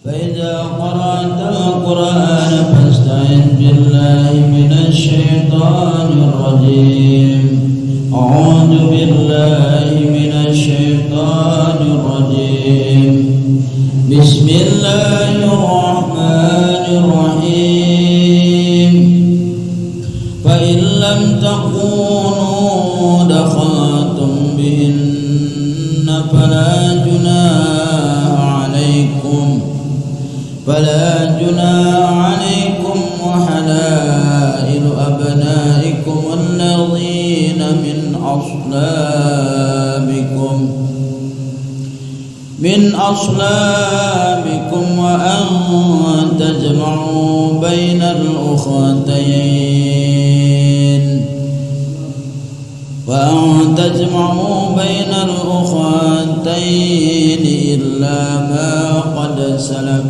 فإذا قرأت القرآن فاستعذ بالله من الشيطان الرجيم. أعوذ بالله من الشيطان الرجيم. بسم الله الرحمن الرحيم. فإن لم تكونوا دخلتم بهن فلا جناح عليكم وحلائل أبنائكم الذين من أصلابكم وأن تجمعوا بين الأختين وأن تجمعوا بين الأختين إلا ما قد سلف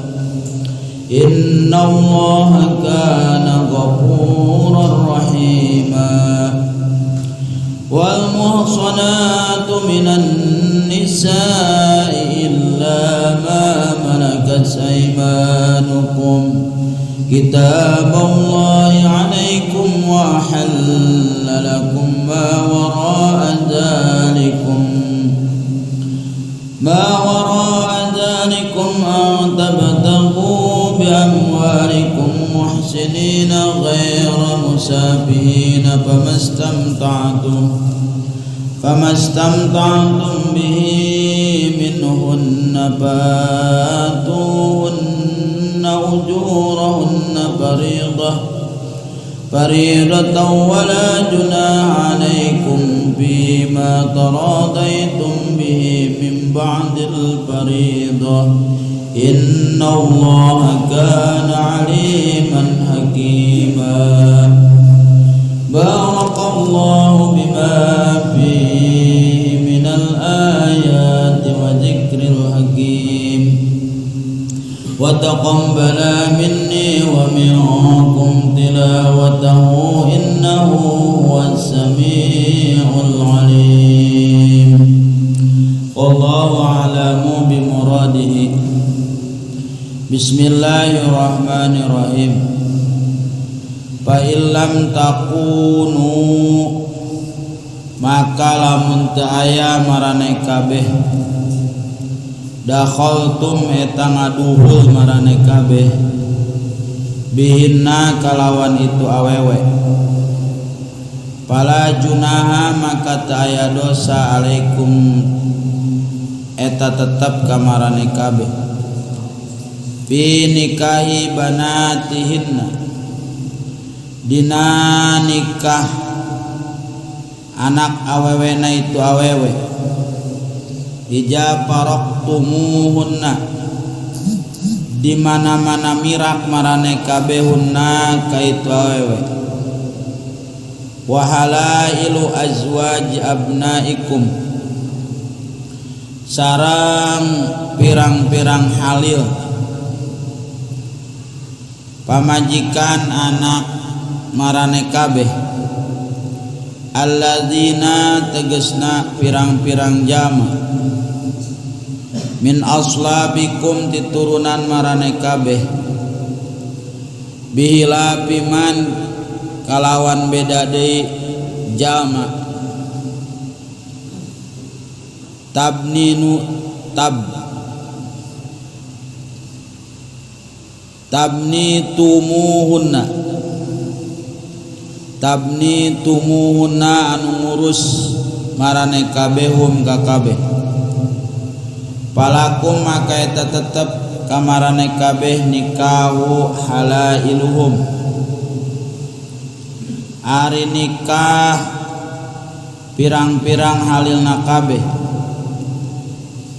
إن الله كان غفورا رحيما. والمحصنات من النساء إلا ما ملكت أيمانكم كتاب الله عليكم وأحل لكم ما وراء ذلكم أن تبتغوا بأموالكم محسنين غير مسافهين فما استمتعتم به منهن فآتوهن أجورهن فريضة ولا جناح عليكم فيما تراضيتم به من بعد الفريضة إن الله كان عليما حكيما. بارك الله بما فيه من الآيات وذكر الحكيم وتقبل مني ومنكم تلاوته إنه هو السميع العليم. والله أعلم بمراده. بسم الله الرحمن الرحيم. Fa illam takunu maka lamun teu aya maraneh kabeh dakhaltum eta ngaduhul maraneh kabeh bihinna kalawan itu awewe fala junaha maka teu aya dosa alaikum eta tetep ka maraneh kabeh fi nikahi banatihinna dina nikah anak awewena itu awewe ija faraqtumuhunna di mana-mana mirak marane kabeh hunna ka itu awewe wa halailu azwaj abnaikum sarang pirang-pirang halil pamajikan anak marane kabeh alladzina tegesna pirang-pirang jama min aslabikum titurunan marane kabeh bihilafi man kalawan beda deui jama tabninu tabni tumuhunna tabni tumuhunna anu ngurus marane kabeh hum ka kabeh palakum maka eta tetep kamarane kabeh nikahu halailuhum ari nikah pirang-pirang halilna kabeh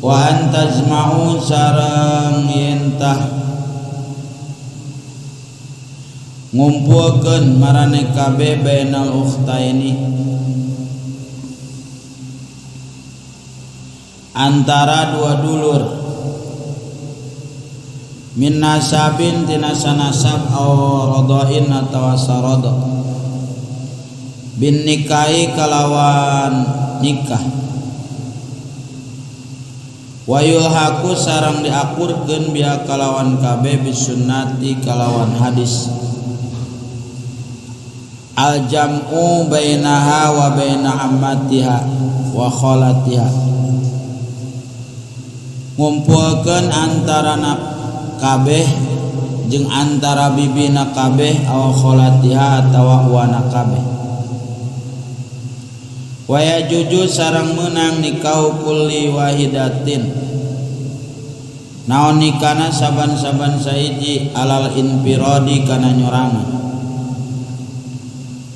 wa antajma'u sareng yentah ngumpulkeun marane kabeh bainal ukhtaini antara dua dulur min nasabin tina sanasab aw radhain atawa sarada bin nikahi kalawan nikah. Wa yulhaqu sareng diakurkeun biha kalawan kabeh bisunnati kalawan hadis. Al jam'u bainaha wa baina ammatiha wa khalatiha. Ngumpulkeun antara kabeh jeung antara bibina kabeh aw khalatiha atawa wana kabeh. Wa yajuju sareng meunang nikah kulli wahidatin. Naon nikahna saban-saban sahiji alal infiradi kana nyorangan.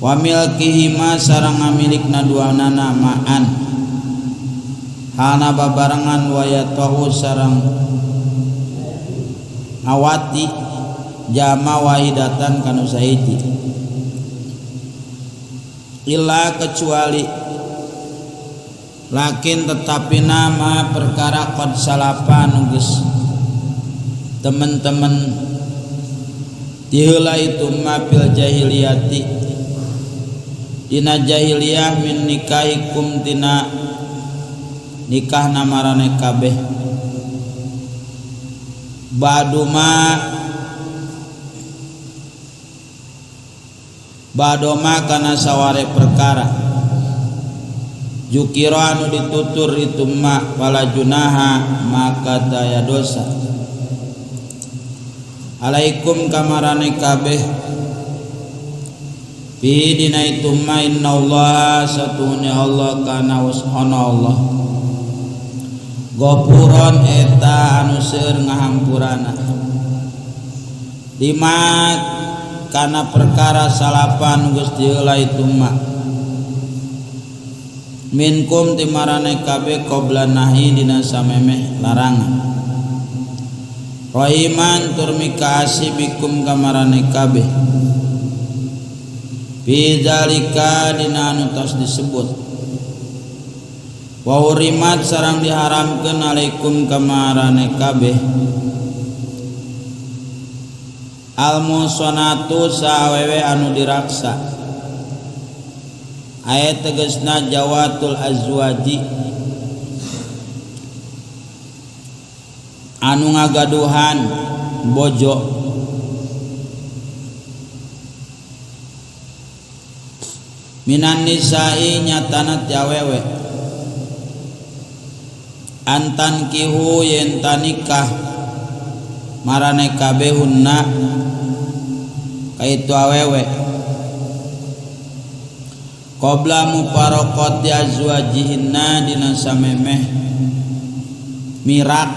Wa milkihima sareng ngamilikna duanana ma'an. Halna babarengan wa yatahu sareng awati jama wahidatan kanu sahiji. Illa kecuali lakin tetapi nama perkara qad salafa nu geus teman-teman tiheula itu ma fil jahiliyati dina jahiliyah min nikahikum tina nikah namarane kabeh badoma kana saware perkara jukira anu ditutur itu ma fala junaha maka daya dosa alaikum kamarane kabeh fi dina itu ma innallaha satune Allah kana wasana Allah gopuron eta anu seueur ngahampurana lima kana perkara salapan geus diheula itu ma minkum timarane kabeh qabla nahi dina samemeh larangan rahiman tur mikaasi bikum kamarane kabeh fi zalika dina anu tos disebut wa hurimat sareng diharamkeun alaikum kamarane kabeh al musonatu sawewe anu diraksa ayat tegasna jawatul azwaji anu ngagaduhan bojo minan nisa'i nyatana ti awewe antan kihu yen tanikah marane kabeh hunna kaitu awewe qabla mufaraqati azwajihinna dina samemeh mirak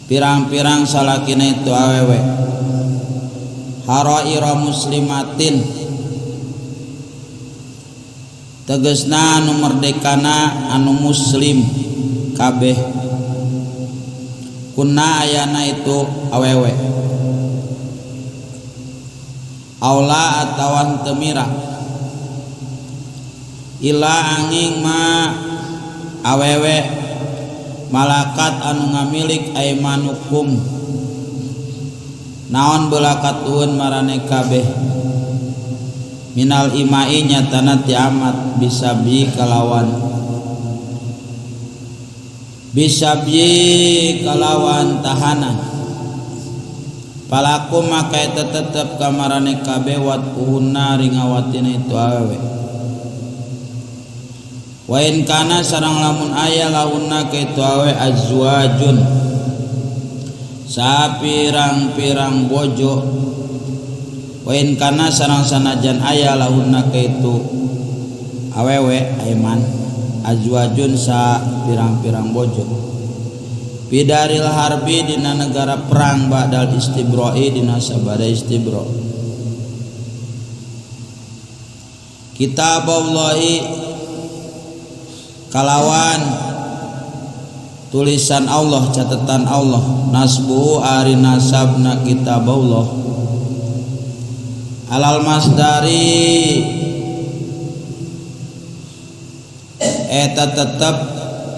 pirang-pirang salakina itu awewe haraira muslimatin tegesna anu merdekana anu muslim kabeh kunna ayana itu awewe aula atawan temira ila angin ma awewe malakat anu ngamilik aimanukum naon belakat ueun marane kabeh minal imai nyatana ti amat bisabi kalawan tahanan palaku maka eta tetep kamarane kabeh wat uhunna ringawatina itu awewe wa in kana sareng lamun aya lahunna ka itu awe azwajun sapirang-pirang bojo wa in kana sareng sanajan aya lahunna ka itu awewe aiman azwajun sapirang-pirang bojo bidaril harbi dina negara perang ba'dal istibra'i dina sabada istibra kitaballahi kalawan tulisan Allah catatan Allah nasbu ari nasabna kitaballah alal masdari eta tetep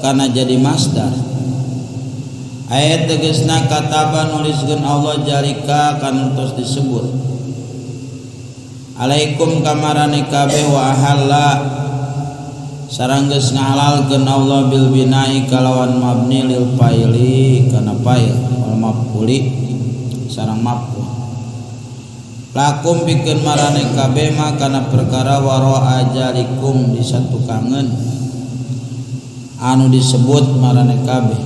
kana jadi masdar ayat tegesna kataba nuliskeun Allah jalika kana tos disebut alaikum kamarane kabeh wa ahalla Sareng geus ngahalalkeun Allah bil bina'i kalawan mabni lil fa'ili kana fa'il wal maf'uli sareng maf'ul. Lakum pikeun marane kabeh ma kana perkara wara ajalikum disatukangeun anu disebut marane kabeh.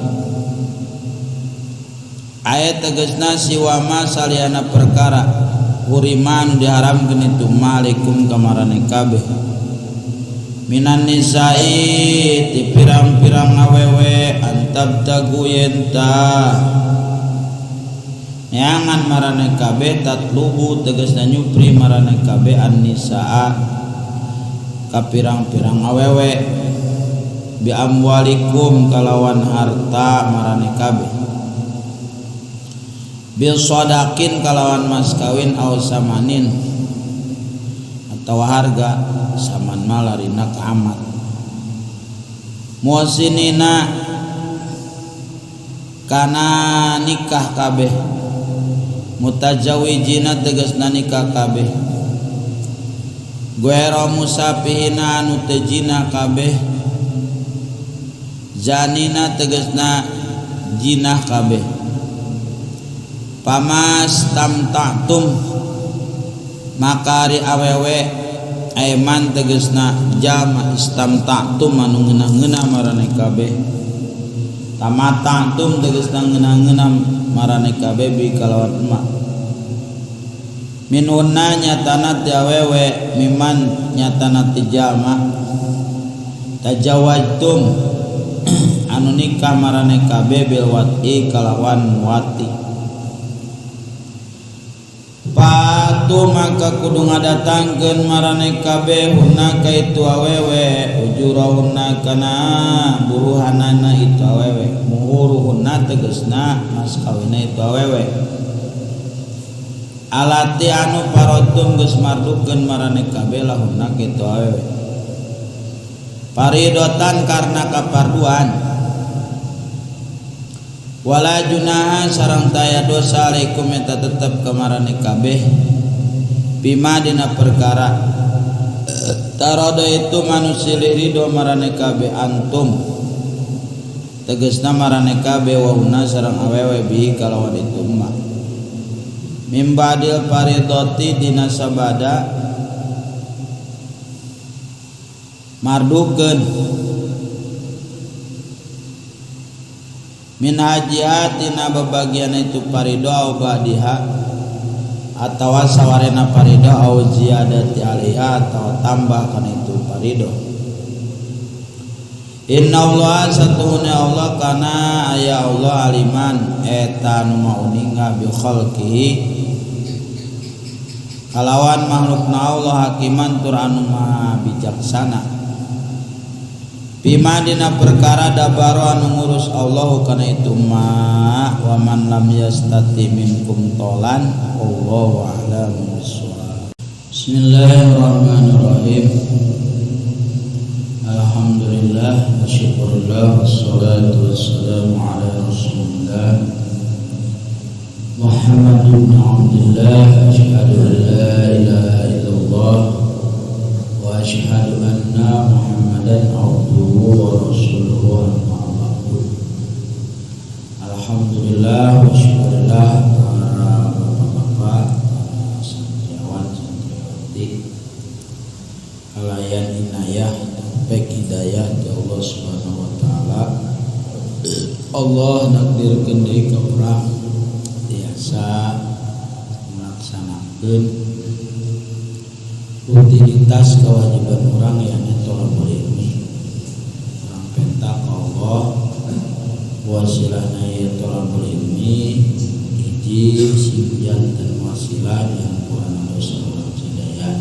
Ayat tegasna siwama saliana perkara hurima anu diharamkeun itu malikum ka marane kabeh. Minan nisa'i ti pirang-pirang awewe antab tagu yenta neangan marane kabeh tatlubu tegasna nyupri marane kabeh an-nisaa ka pirang-pirang awewe bi amwalikum kalawan harta marane kabeh bil shadaqin kalawan mas kawin au samanin atau harga saman malarina ka amat muhsinina kana nikah kabeh mutazawijina tegasna nikah kabeh guero musafihina anu teu zina kabeh zanina tegasna jinah kabeh pamas tamtatum maka ari awewe aiman tegasna jama istamtatum anu ngeunah-ngeunah marane kabeh tamatatum tegasna ngeunah-ngeunah marane kabeh bi kalawan emak minunna nyatana ti awewe miman nyatana ti jama tajawajtum anu nikah marane kabeh bil wat'i kalawan wati patu maka kudu ngadatangkeun marane kabeh hunna ka itu awewe ujurahunna kana buruhanana itu awewe muhuruhunna tegasna mas kawinna itu awewe alati anu parotum geus mardukeun marane kabeh lahunna ka itu awewe paridotan karena kaparduan wala junaha sareng taya dosa alaikum eta tetep ka marane kabeh bima dina perkara tarodo itu manusia ridho marane kabeh antum tegasna marane kabeh wa hunna sareng awewe bi kalawan itu emak mimbadil paridoti dina sabada mardukeun min hajiha tina babagian itu parido au ba'diha atawa sawarena parido au ziyadati alaiha atawa tambah kana itu parido. Inna Allah satuhuna Allah kana aya Allah aliman eta nu mauninga bi khalqihi kalawan makhlukna Allah hakiman tur anu maha bijaksana bima dina perkara dabaro anu ngurus Allahu kana itu ma wa man lam yastati minkum tolan wallahu a'lamu bissawab. Bismillahirrahmanirrahim. Alhamdulillah wa syukurillah wassalatu wassalamu ala rasulillah Muhammad ibn Abdullah. Asyhadu an la ilaha illallah wa asyhadu anna Muhammadan abduhu wa rasuluhu amma ba'du. Alhamdulillah wa syukurillah para bapak-bapak, santriawan, santriwati, kalayan inayah, taufik hidayah di Allah Subhanahu wa taala. Allah nakdirkeun deui ka urang tiasa melaksanakeun rutinitas kewajiban orang yakni thalabul ilmi. Urang penta ka Allah wasilahna ieu thalabul ilmi hiji sing janten wasilah dihampurana dosa urang sadaya,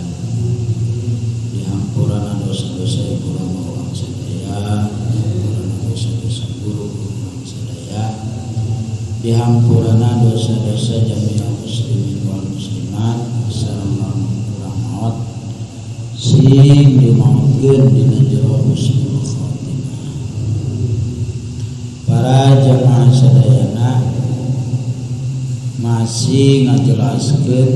dihampurana dosa-dosa ibu rama urang sadaya, dihampurana dosa-dosa guru urang sadaya, dihampurana dosa-dosa jami'al muslimin wal muslimat sareng urang maot sing dimautkeun dina jero husnul khatimah. Para jamaah sadayana masih ngajelaskeun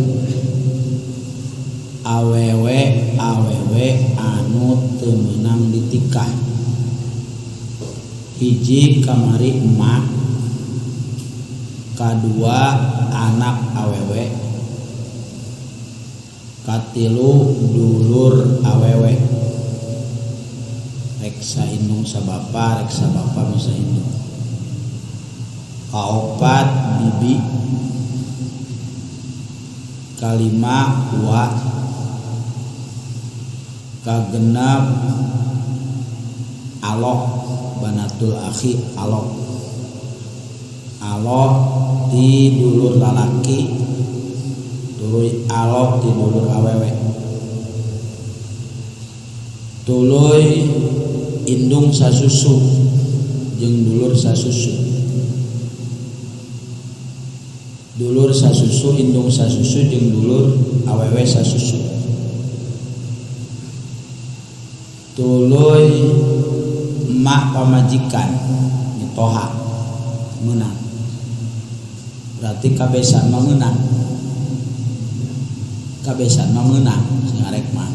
awewe awewe anu teu meunang ditikah. ditikah. Hiji kamari emak, kadua anak awewe, katilu dulur awewe. Rek saindung sabapa, rek sabapa misa indung. Kaopat bibi, kalima wa, kagenap alok banatul akhi alok. Alok ti dulur lalaki, tuluy alok ti dulur awewe. Tuluy indung sasusu jeung dulur sasusu. Dulur sasusu, indung sasusu jeung dulur awewe sasusu. Tuluy emak pamajikan mitoha meunang. Berarti kabesan mah meunang. Kabesan mah meunang sing arek mah.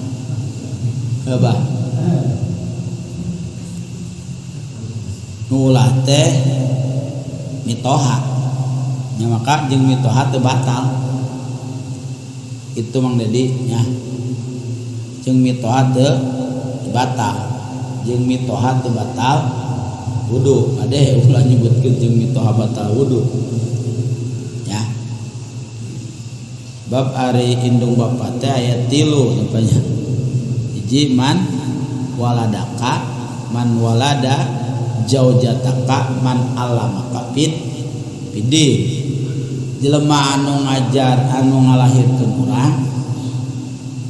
Heuh bah. Nu ulah teh mitoha. Nya maka jeung mitoha teu batal. Itu Mang Dedi nya. Jeung mitoha teu batal. Jeung mitoha teu batal wudu. Ade ulah nyebutkeun jeung mitoha batal wudu. Ya. Bab ari indung bapa teh aya 3 rupanya. Hiji man waladaka, man walada jaujataka, man alamaka fid fidin. Jelema anu ngajar anu ngalahirkeun urang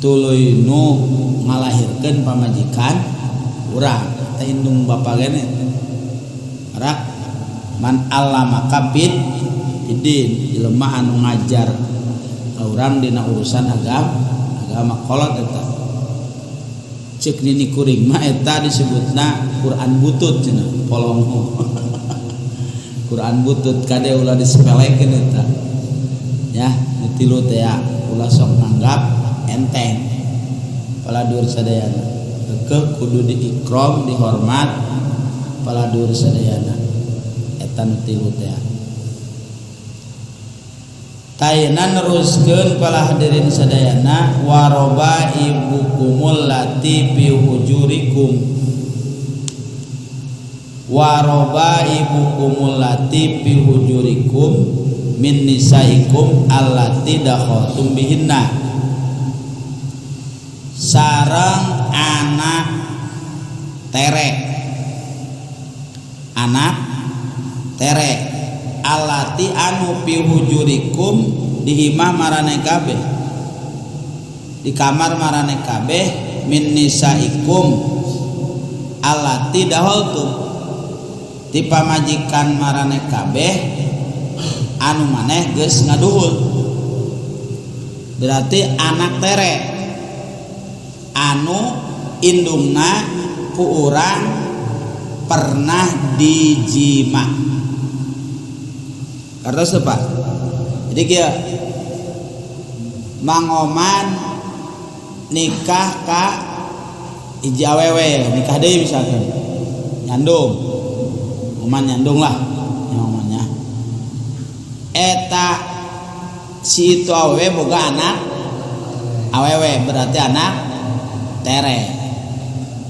tuluy nu ngalahirkeun pamajikan urang eta indung bapa gene rak man alamaka fid fidin. Jelema anu ngajar ka urang dina urusan agama kolot eta ceuk nini kuring mah eta disebutna Quran butut cenah polong. Quran butut kade ulah disepelekeun eta. Ya, nu tilu teh ya, ulah sok nganggap enteng. Paladur sadayana. Keukeuh kudu diikram, dihormat paladur sadayana. Eta nu tilu teh. Tayna neruskeun pala hadirin sadayana waroba ibukumul lati fi hujurikum. Waroba ibukumul lati fi hujurikum min nisaikum allati dakhaltum bihinna. Sareng anak tere. Anak tere allati anu fi hujurikum di imah marane kabeh. Di kamar marane kabeh min nisaikum allati dakhaltum. Ti pamajikan marane kabeh anu maneh geus ngaduhul. Berarti anak tere anu indungna ku urang pernah dijima. Kartos teu Pak? Jadi kieu Mang Oman nikah ka hiji awewe, nikah deui misalkan. Nyandung. Oman nyandung lah nyamannya. Eta si itu awewe boga anak awewe berarti anak tere.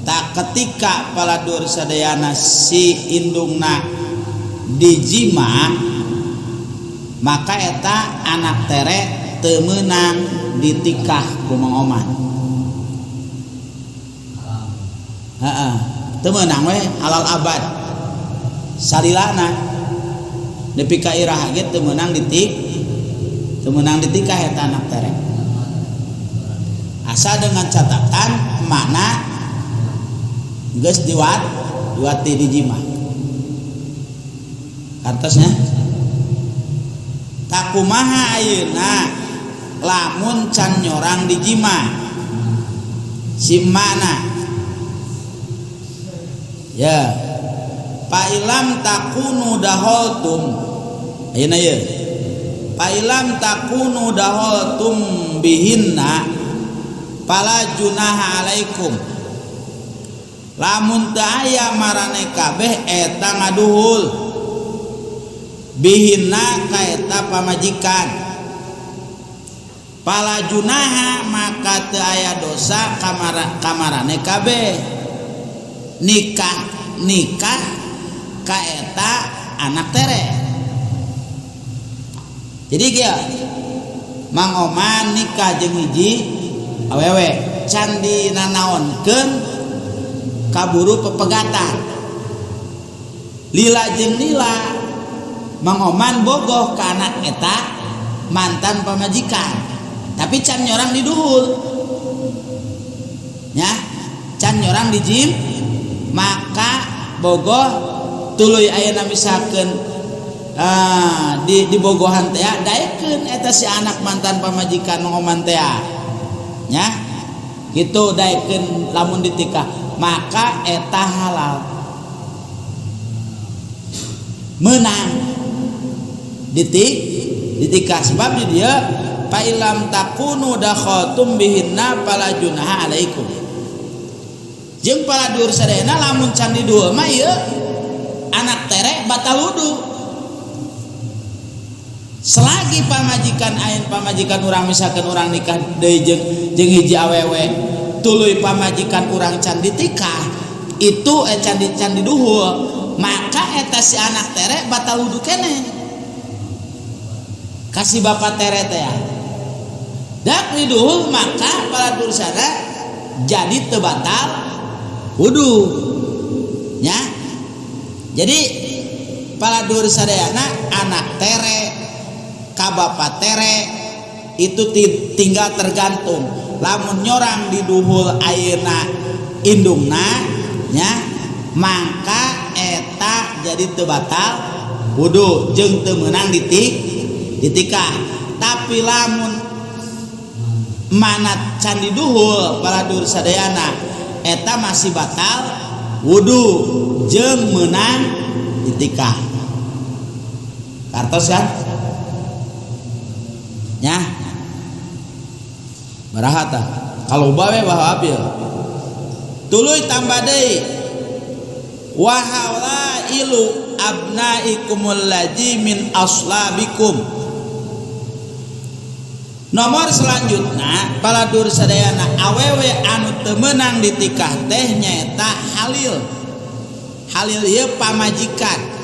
Tak ketika paladur sadayana si indungna dijima maka eta anak tere teu meunang ditikah ku Mang Oman. Heeh, teu meunang we halal abad. Salilana nepi ka iraha ge teu meunang teu meunang ditikah eta anak tere. Asa dengan catatan mana geus diwat diwati dijima. Kartosnya takumaha ayeuna lamun can nyorang dijima si mana ya Pailam takunu daholtum ayeuna ye Pailam takunu daholtum bihinna fala junaha alaikum. Lamun teu aya marane kabeh eta ngaduhul bihinna ka eta pamajikan. Pala junaha maka teu aya dosa kamarane kabeh nikah nikah ka eta anak tere. Jadi kieu Mang Oman nikah jeung hiji awewe can dinanaonkeun kaburu pepegatan. Lila jeung lila Mang Oman bogoh ka anak eta mantan pamajikan, tapi can nyorang diduhul nya, can nyorang dijim, maka bogoh tuluy ayeuna misalkeun di bogohan teh daekeun eta si anak mantan pamajikan Mang Oman teh nya, kitu daekeun lamun ditikah maka eta halal menang ditikah. Sebab di dia fa ilam takunu dakhatum bihinna fala junaha alaikum. Jeung para dur sadayana lamun can diduhul mah ieu anak tere batal wudu. Selagi pamajikan ain pamajikan urang misalkan urang nikah deui jeung hiji awewe tuluy pamajikan urang can ditikah itu can diduhul maka eta si anak tere batal wudu keneh kasih bapak tere teh ya. Dak diduhul maka para dursana jadi teu batal wudu nya. Jadi para dursadayana anak tere ka bapak tere itu tinggal tergantung lamun nyorang diduhul ayeuna indungna nya maka eta jadi teu batal wudu jeung teu meunang ditikah. Tapi lamun manat can diduhul para dursadayana eta masih batal wudu jeung meunang ditikah. Kartos kan nya barahata kalau bawe bahwa abil tuluy tambah deui wa hawlailu abnaikumul ladzi min aslabikum. Nomor selanjutnya para dur sadayana awewe anu teu meunang ditikah teh nyaeta halil. Halil ieu pamajikan.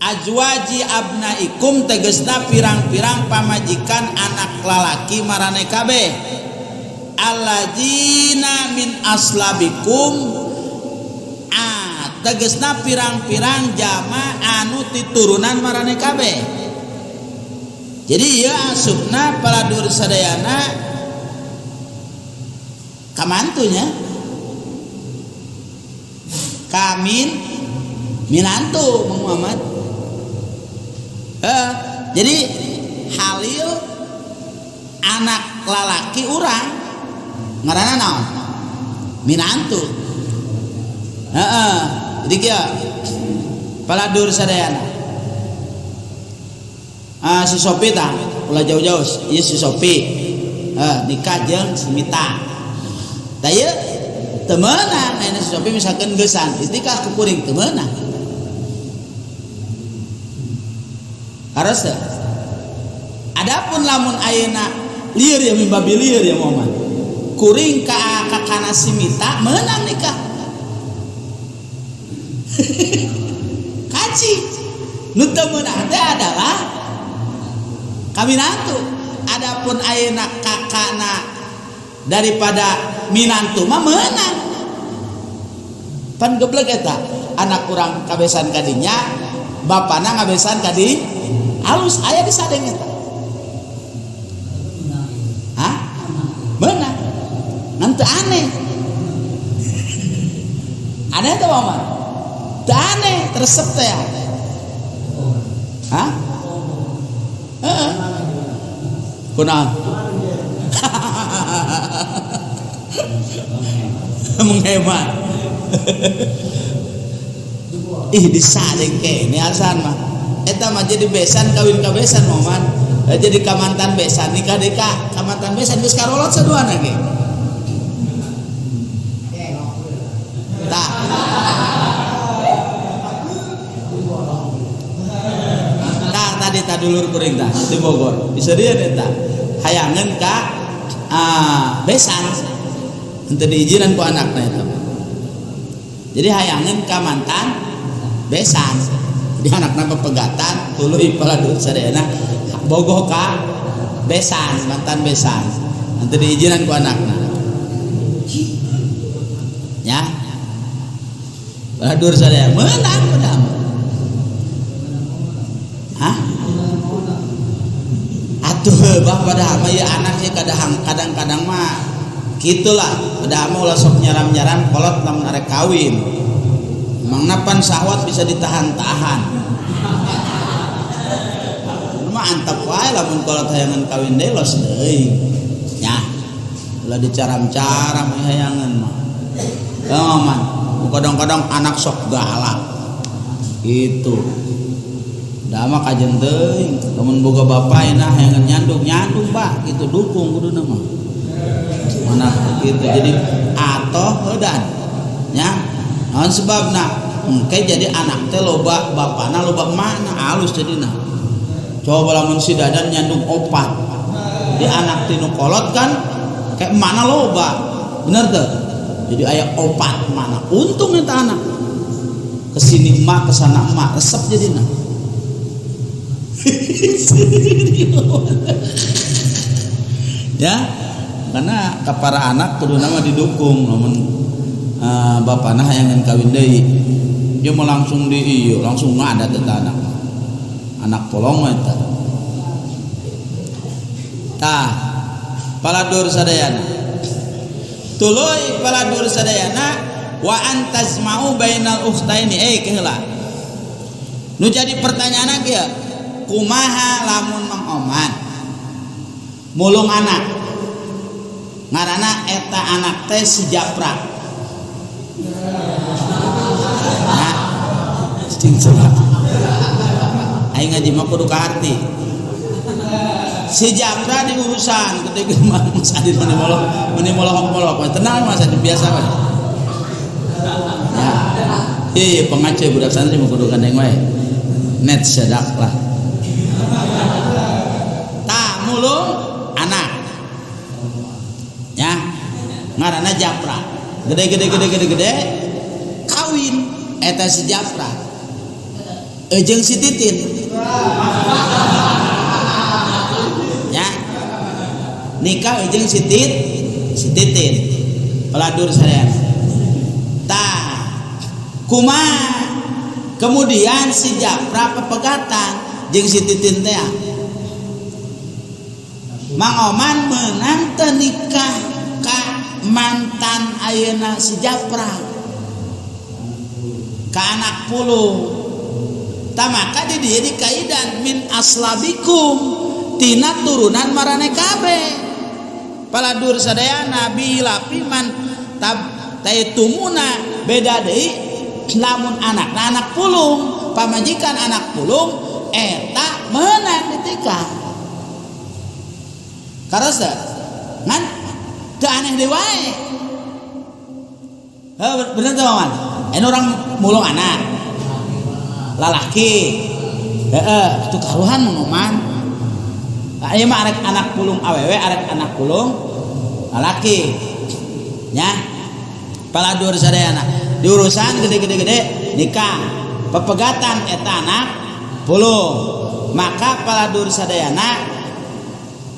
Azwaji abnaikum tegesna pirang-pirang pamajikan anak lalaki marane kabeh. Alladzina min aslabikum tegesna pirang-pirang jama anu titurunan marane kabeh. Jadi ieu asupna para dur sadayana kamantunya kamin minantu Mang Muhammad. Jadi halil anak lalaki urang ngaranna naon? Minantu. Jadi kieu para dur sadayana. Si Sopi tah ulah jauh-jauh ieu si Sopi nikah jeung si Mita. Tah ieu teu meunang ayeuna si Sopi misalkeun geusan ditikah ku kuring teu meunang. Harus teu? Adapun lamun ayeuna lieur ya mimbabi lieur ya Muhammad. Kuring ka kakana si Mita meunang nikah. Kaci. Nu teu meunang teh adalah kaminantu. Adapun ayeuna kakana daripada minantu mah meunang. Pan geblek eta anak urang kabesan kadinya bapana ngabesan kadi halus aya di sadeng eta. Hah? Meunang. Ngan teu aneh. Aneh teh mah? Teu aneh, resep teh. Hah? Heeh. Kunaon? Menghemat. Ih disadeng kene alasan mah. Eta mah jadi besan kawin ka besan moman. Jadi ka mantan besan nikah deui ka mantan besan geus karolot saduana ge. tah dulur kuring tah di Bogor. Diseurieun eta. Hayangeun ka besan. Henteu diizinan ku anakna eta. Jadi hayangeun ka mantan besan. Jadi anakna pepegatan tuluy paladur sadayana bogoh ka besan, mantan besan. Henteu diizinan ku anakna. Ya. Paladur sadaya meunang udah. Hah? Atuh bah padahal mah ieu anak sih kadang-kadang mah gitulah, padahal mah ulah sok nyaram-nyaram kolot lamun arek kawin. Emangna pan syahwat bisa ditahan-tahan. Mah antep wae lamun kolot hayangan kawin deui los deui. Nya. Ulah dicaram-caram hayangan mah. Man, kadang-kadang anak sok galak. Gitu. Da mah kajen teuing, lamun boga bapak enak hayangan nyandung-nyandung bah, gitu dukung kuduna mah. Mana gitu. Jadi atoh heudan. Nya. Naon sebabna? Engke jadi anak teh loba bapana loba emakna alus jadina. Coba lamun si Dadan nyandung opat. Di anak tinu kolot kan kayak emakna loba. Bener teu? Jadi aya opat mana untung eta anak. Kesini emak, kesana emak, resep jadina. Ya, karena ka para anak kuduna mah didukung lamun bapana hayangan kawin deui. Dia mau langsung di ieu, langsung ngadat eta anak. Anak polong mah eta. Tah, paladur sadayana. Tuluy paladur sadayana wa antazma'u bainal ukhtaini keheula. Nu jadi pertanyaan kieu, kumaha lamun Mang Oman mulung anak ngaranna eta anak teh si Japra. Nah, cing sebab aing ngaji mah kudu kaharti. Si Japra diurusan ketika Mas Adin meni molok-molok tenang Mas Adin biasa wae. Ya. Iya pengacau budak santri mah kudu gandeng wae. Net sedak lah. Tah mulung anak. Ya. Ngaranna Japra. Gede-gede gede-gede gede kawin eta si Japra. Jeung si Titin. Ya. Nikah jeung si Titin. Peladur sadayana. Tah kumaha kemudian si Japra pepegatan jeung si Titin teh. Mang Oman meunang teu nikah ka mantan ayeuna si Japra. Ka anak pulung. Tah maka di dieu dikaidan min aslabikum tina turunan marane kabeh. Paladur sadayana bilapiman tab taitumuna beda deui lamun anakna anak pulung, pamajikan anak pulung eta meunang ditikah. Karasa ngan teu aneh deui wae. Heuh bener teu Maman? Anu urang mulung anak lalaki. Heeh, atuh karuhan Mang Oman. Ieu mah arek anak pulung awewe, arek anak pulung lalaki. Nya. Paladur sadayana. Diurusan gede-gede gede nikah. Pepegatan eta anak pulung. Maka paladur sadayana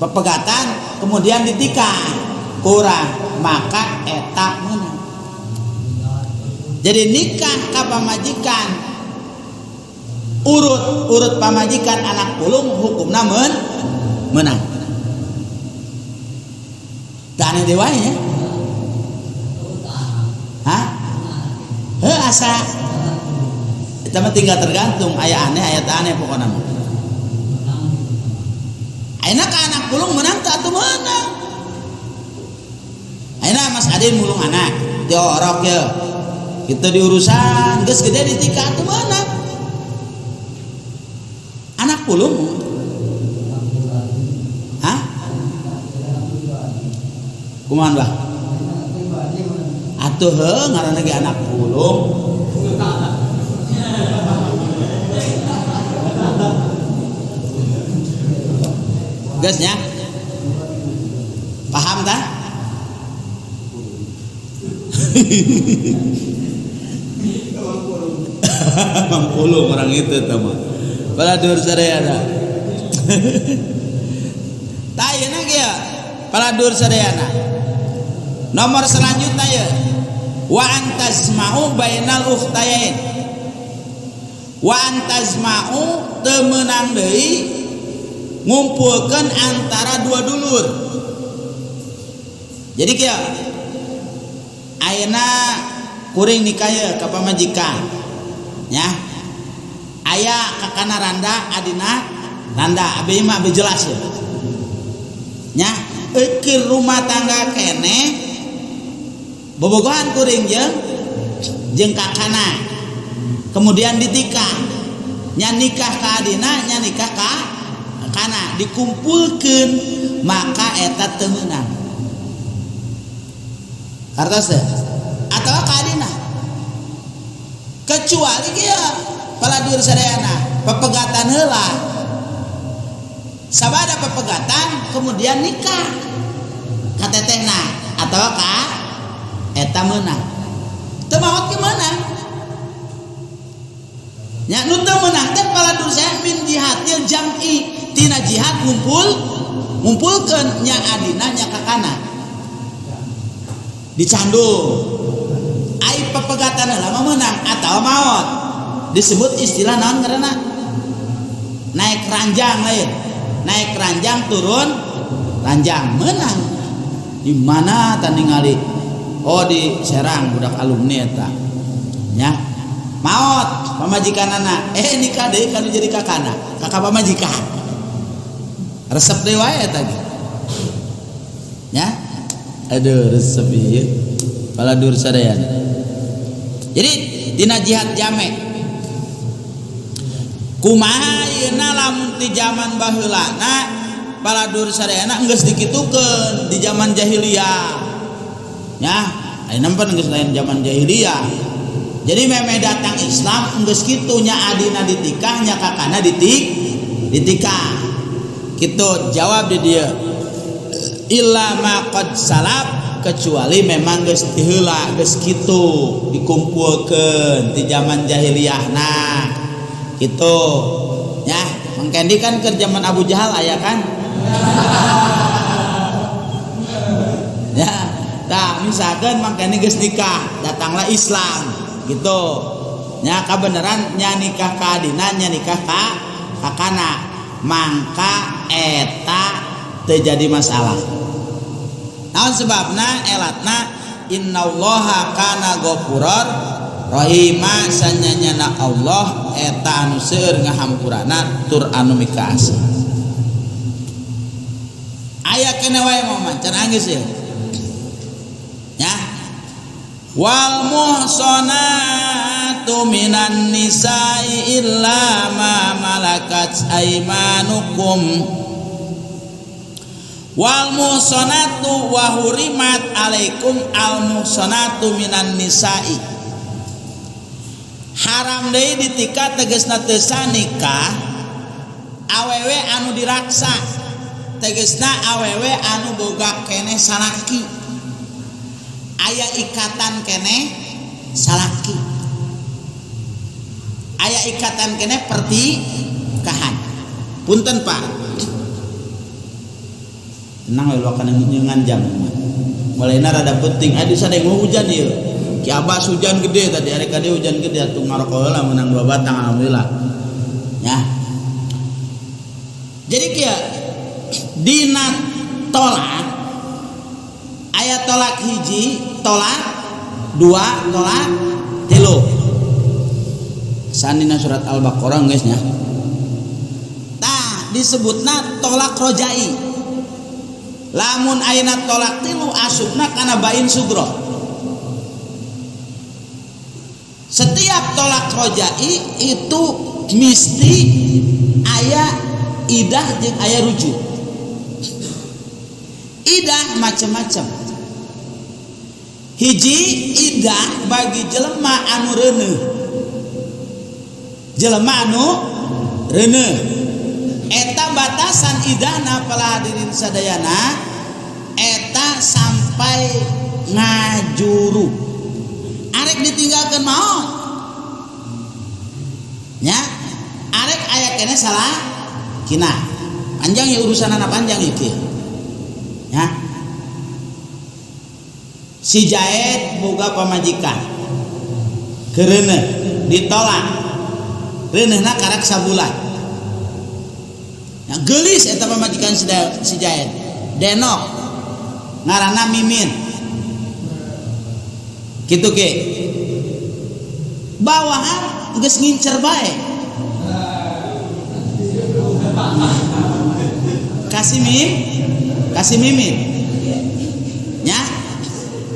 pepegatan kemudian ditikah kurang maka eta meunang. Jadi nikah ka pamajikan urut pamajikan anak pulung hukumna meunang. Teu aneh deui wae nya. Hah? Heuh asa. Eta mah tinggal tergantung aya aneh aya teu aneh pokona mah. Ayeuna ka anak pulung meunang teu atuh meunang. Ayeuna Mas Adin mulung anak diorok ye. Kitu diurusan geus gede ditikah atuh meunang. Anak pulung. Hah? Kumaha bah? Atuh heuh ngaranna ge anak pulung. Geus nya? Paham tah? Mangpulung orang itu tah mah. Paladur sadayana. Tah ayeuna kieu paladur sadayana. Nomor selanjutnya ya. Wa antasma'u bainal ukhtayain. Wa antasma'u teu meunang deui ngumpulkeun antara dua dulur. Jadi kieu ayeuna kuring nikah ye ka pamajikan nya. Aya kakana randa adina randa abi mah abi jelas ya. Nya eukeur rumah tangga keneh bobogohan kuring jeung kakana. Kemudian ditikah. Nya nikah ka adina nya nikah ka kakana dikumpulkeun maka eta teu meunang. Kartos teh atawa ka adina. Kecuali kieu paladur sadayana pepegatan heula. Sabada pepegatan kemudian nikah ka tetehna atawa ka eta meunang. Teu maot ge meunang. Nya nu teu meunang teh paladur sadayana min jihatil jam'i tina jihad ngumpulkeun nya adina nya kakana. Dicandung. Ai pepegatan heula mah meunang atawa maot. Disebut istilah naon ngaranna? Naik ranjang lain. Naik ranjang turun ranjang meunang. Di mana tah ningali? Oh di Serang budak alumni eta. Nya. Maot pamajikanana. Nikah deui kanu jadi kakana. Kakak pamajikan. Resep deui wae eta ge. Nya. Aduh resep ieu. Paladur sadayana. Jadi dina jihad jame. Kumaha ayeuna lamun ti zaman baheulana paladur sadayana geus dikitukeun di zaman jahiliyah. Nya, ayeuna mah geus lain zaman jahiliyah. Jadi meme datang Islam geus kitu nya adina ditikah nya kakana ditikah. Kitu jawab di dieu. Illa ma qad salaf kecuali memang geus diheula geus kitu dikumpulkeun di zaman jahiliyahna. Kitu nya Mang Kendi kan keur zaman Abu Jahal aya kan? Ya, tah misalkan Mang Kendi geus nikah, datanglah Islam gitu. Nya kabeneran nya nikah ka adina nya nikah ka kakana, mangka eta teu jadi masalah. Naon sebabna elatna innallaha kana ghafurar rahima sanyanyana Allah eta anu seueur ngahampurana tur anu mikaasih. Aya kene wae momen can anggeus ieu. Nya wal muhsanatu minan nisa'i illa ma malakat aimanukum. Wal muhsanatu wa hurimat alaikum al muhsanatu minan nisa'i. Haram deui ditika tegasna teu sanikah awewe anu diraksa tegasna awewe anu boga keneh salaki aya ikatan keneh salaki aya ikatan keneh pertikahan. Punten Pak, tenang we luakan nyeungan jam mulaina rada penting adi sadeng hujan ieu. Ki Abbas hujan gede tadi hari kadi hujan gede atuh ngarokok heula menang 2 batang alhamdulillah. Ya. Jadi kieu dina tolak aya tolak hiji, tolak dua, tolak tilu. Sandina surat Al-Baqarah geus nya. Tah disebutna tolak rojai. Lamun ayeuna tolak tilu asupna kana bain sugro. Setiap tolak rojai itu mesti aya idah jeung aya rujuk. Idah macam-macam. Hiji idah bagi jelema anu reuneuh. Jelema anu reuneuh. Eta batasan idahna, para hadirin sadayana, eta sampai ngajuru. Arek ditinggalkan maot nya, arek aya keneh salah kina. Panjang ya urusan anak, panjang iki ya. Si Jaed boga pamajikan, kereuneuh, ditolak. Reuneuhna karak sabulan. Nah, gelis eta pamajikan si Jaed, denok, ngaranna Mimin gitu ke. Bawahan geus ngincer bae kasih mim, kasih Mimin nya.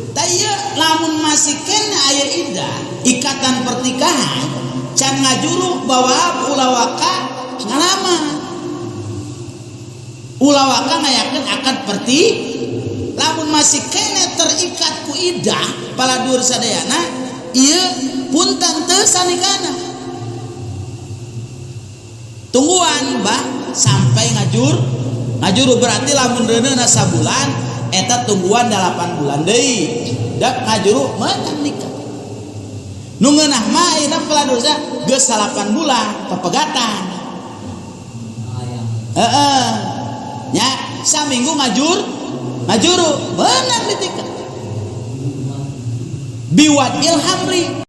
Tah, ieu lamun masih keneh aya idah, ikatan pernikahan can ngajuru, bawa ulah waka ngalamar, ulah waka ngayakeun akad perti lamun masih keneh terikat ku idah. Para dulur sadayana, ieu punten, teu sah nikahna. Tungguan bah sampai ngajuru. Berarti lamun reuneuhna sabulan, eta tungguan 8 bulan deui. Dak ngajuru, menang nikah. Nu ngeunah mah ayeuna peladosa geus 8 bulan pepegatan. Heeh. Nya, saminggu ngajuru, menang ditikah. Biwad'il hamli.